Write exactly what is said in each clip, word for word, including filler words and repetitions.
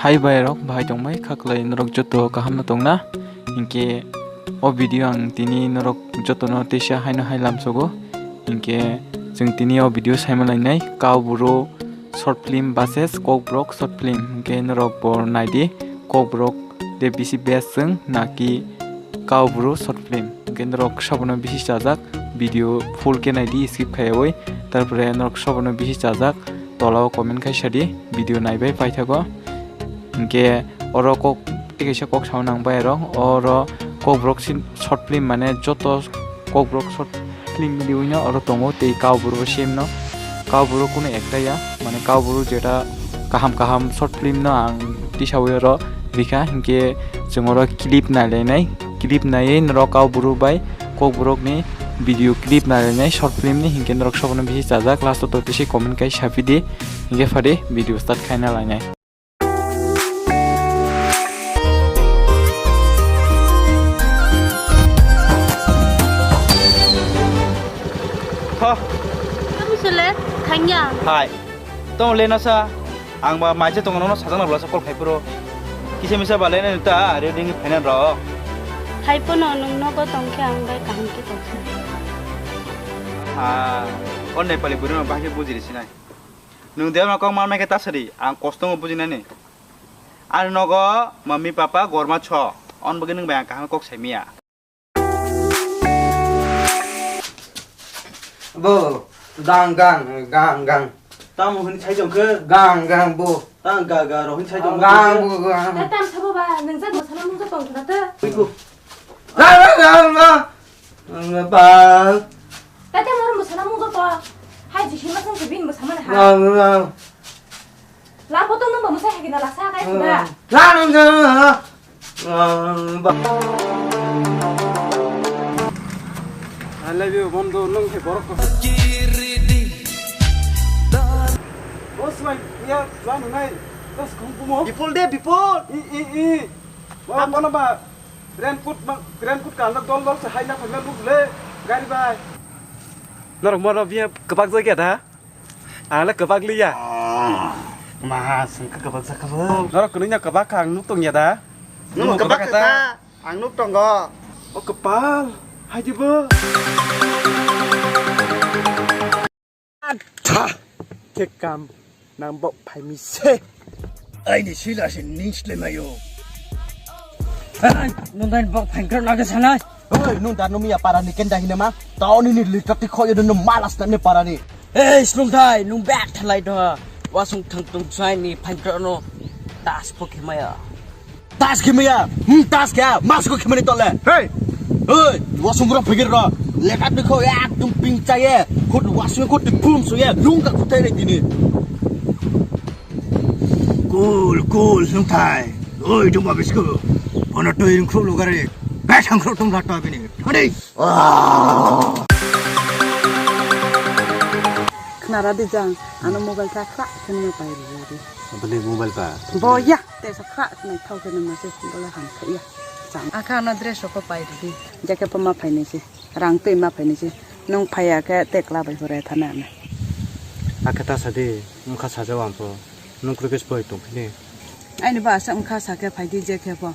Hai bai rok, bahai tongbai kha kwlai norok joto kaham no tongna? Hinkhe o video ang tini norok joto no teisa haino hai lamsogo. Hinkhe chwng tini o video saima lainai, Kaubru short film versus Kokborok short film. Hinkhe norok bo naidi, Kokborok de bisi best chwng naki Kaubru short film. Hinkhe norok sobono bisi chajak, video full khe naidi skip khaiyawi. Tarpore norok sobono bisi chajak, tola o comment khai sadi, video naibai paithago. Hinkhe oro kok tei kaisa kok sao nang bai rok, oro Kokborok sin short film mane joto Kokborok short film miliwi no oro tongo tei Kaubru same no. Kaubru kunu ekta ya, mane Kaubru jeta kaham kaham short film no ang tisawi oro rikha, hinkhe chwng oro clip nailainai, clip naiwi norok Kaubru bai Kokborok ni video clip nailainai short film ni, hinkhe norok sobono bisi chajak, last o to tisi comment kai sapidi, hinkhe phadi video start khaina lainai. Tho. Tamo sele thangya. Hai. Tong le nasa. Ang ba maise tongo nono sajak na bolasa call khai puro. Kisa misa ba le na ta re ding phaina ro. Hai pono nung nogo tongkhe ang bai kaham khe tongkha. Ha. O Nepali bwrwi no bahai khe bujiri sinai. Nwng de ma kok ma mai khe ta sadi, ang kosto ngo bujinani. Ani nogo mami papa gorma cho, on bagwi nwng bai ang kaham kok sai miya. Bo, gang, gang, gang, gang. Tamo hwn sai tong khe? Gang, gang, bo. Tang ga ga ro hwn sai tong khe? Gang, bo, gang. Tata ang sabo ba, nwng jak masana mung jak tong khna ta. Oi ko. Gang, gang, gang, gang. Bang. Tata moro masana mung jak to. Hai ji hima sang bin masana ha. Gang, gang. Lambo to nwng bo masai hagina lasa kai khna. Gang, gang, gang. I love you, bondhu, nwng khe borok ko. Boss, wai, ya, juan nai. Boss, kung kumo. Bipul de, Bipul. I, i, i. Wah, bono ba. Raincoat ma, raincoat kalna dol dol se hai na phaina luk le. Gari bai. Norok moro biya kebak jagya da? Ang le kwbak liya. Ma, sengkha kwbak jakha bo. Norok kwnwi no kwbak kha, ang nuk tong ya da? Nwng kwbak kha ta, ang nuk tongo. O kwpal, hai di bo. Tha, thik kam, nang bok phai mi se. Aini sila se ning slemayo. Hai, nung dan bok phai kro lage sanai. Hei, nung dan nung ya para ni kenda hinama. Tao ni ni litra ti khoyo nung malas na ni para ni. Ei, slungthai, nwng bek thalai do. Wasung thang tung chai ni phankra no. Das pho khemaya. Das khemaya. Hmm, das kya? Mas ko khemani tole. Hey. Hey, wasung ro phigir ro. Lekat ni kho ekdom ping chaye. Khut wasung khut ti phum suye. Nung ka khutai re tini. Cool, cool, slungthai. Oi, duma bisku. Bono toi ring khru lugare. Bek thang khru tum la to bini. Hadi. Khnara di jang, ano mobile ta khra khe nima pai rwdi. Aboni mobile pa? Bo ya, te sa khra khnai thau khe nima se, bole ham khe ya. Jang. Akha ano dress ko pai rwdi. Jake pa ma phainai se, rang twi ma phainai se. Nwng phaiya khe te kla bai hore thana ano. Akhe ta sadi, wngkha sajao ang pho. Nwng kwrwi khe se poi tong phini. Aini ba asa wngkha sakhe phaidi je khe bo.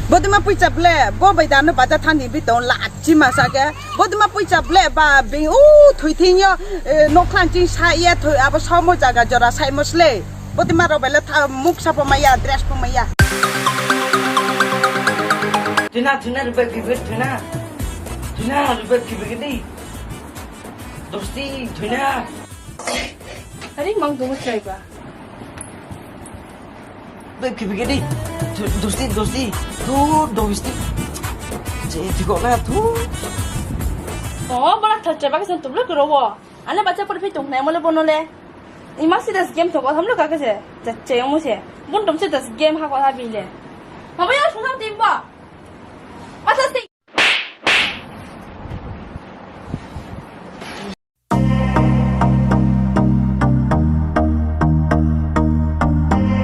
Bodima puicha ble, bo bai dano baja thani bi tong lachi ma sakhe. Bodima puicha ble ba bing u thwi thing yo, eh, noklang ching sa ye thwi abo somo jaga jora sai mosle. Bodima rok bai le tha muk sapo maya, dress po maya. Thwina, thwina, rubai kibi thwina. Thwina, rubai kibi gidi. Dosti, thwina. Ari mang dungu chai ba. Bai, kibi gidi. Dosti, dosti. Tu, dosti. Je, tiko na, tu. Oh, bara thacha ba kisan tublo kuro wo. Ane bacha pori phi tung nai mole bono le. Ima si das game thoko thamlo ka kese. Chache mo se. Bun tom se das game ha ko ha bi le. Mama ya sung